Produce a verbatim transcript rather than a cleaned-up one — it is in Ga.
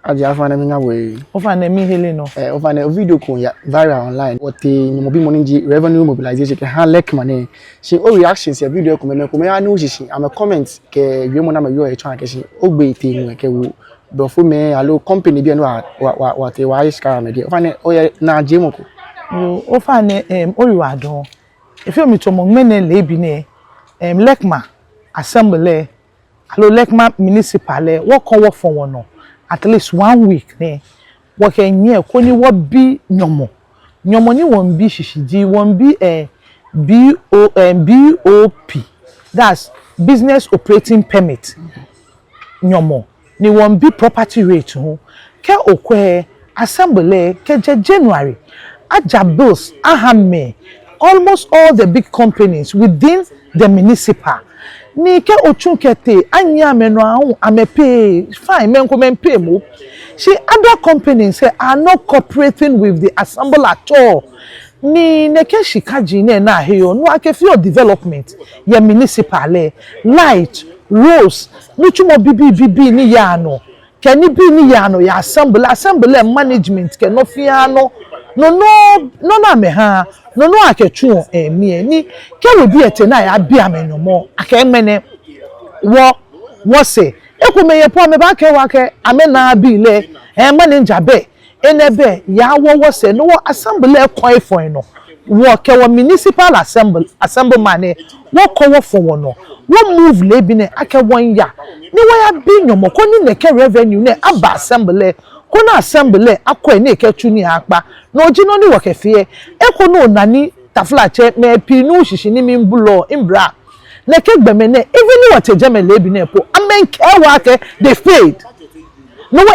Aje, ofainɛ miiŋa bo ee. Ofainɛ miihere nɔ. Ɛɛ, ofainɛ video ko ya viral online. Wɔtee nyɔmɔbimɔ ni ji revenue mobilization kɛha LEKMA nɛɛ. Shi o reactions yɛ video lɛ komɛi, mɛi komɛi anu shishi, amɛ comment kɛ wiemɔ ni amɛwieɔ lɛ tsɔɔ akɛ shi ogbee tee nɔ kɛwo blɔfomɛi aloo company bii ni wa, wa, wa, wɔtee wɔye shika amɛdɛŋ. Ofainɛ oyɛ najiemɔ ko? Yoo, ofainɛ, em, oyiwaladɔŋŋ. Efeɔ mi tamɔ ŋmɛnɛ leebi nɛɛ, em, LEKMA assembly lɛ, aloo LEKMA municipal lɛ, wɔkɔ wɔfɔ wɔnɔ at least one week nɛɛ, wɔkɛnyiɛ koni wɔbi nyɔmɔ. Nyɔmɔ ni wɔmiibi shishi ji, wɔmiibi, eh, B O, eh, B O P, that's business operating permit nyɔmɔ, ni wɔmiibi property rate hu. Kɛ okwɛ, assembly lɛ kɛjɛ January, aja bills aha mɛi, almost all the big companies within the municipal. Ni kɛ otsu kɛtee, anyiɛ amɛnɔ aahu, amɛ pay, fine, mɛi komɛi pay moŋ. Shi other companies lɛ are not cooperating with the assembly at all. Ni nɛkɛ shikaji nɛɛ ni aheɔ, no akɛfeɔ development yɛ municipal lɛ, light, roads, nitsumɔ bibii bibii ni yaa nɔ, kɛ nibii ni yaa nɔ yɛ assembly, assembly management kɛ nɔ fɛɛ nɔ, no, no, no ni amɛhaa, no, no akɛtsuɔ, eh, mli lɛ. Ni kɛ webii lɛ tee ni ayabi amɛ nyɔmɔ, akɛ ŋmɛnɛ wɔ, wɔsɛɛ. Ekomɛi yɛ po amɛbaakɛɛ wɔ akɛ amɛnaaa bii lɛ, eh, manager bɛ, enɛ bɛ, yaa wɔ wɔsɛɛ, ni wɔ assembly lɛ kɔ efɔ enɔ. Wɔkɛ wɔ municipal assembly, assemblyman lɛ, wɔkɔ wɔfɔ wɔnɔ, wɔ move leebi nɛɛ akɛ wɔmiiya, ni wɔyabi nyɔmɔ koni nɛkɛ revenue nɛɛ aba assembly lɛ, koni assembly lɛ akwɛ ni ekɛtsu nii akpa. No ji nɔ ni wɔkɛfee lɛ, eko nɔ ni taflatsɛ mɛi pii nu shishi ni miibu lɔ, mbra. Nɛkɛ gbɔmɛi nɛɛ, even ni wɔtee jɛmɛ leebi nɛɛ po, amɛmiikɛɛ wɔ akɛ they failed.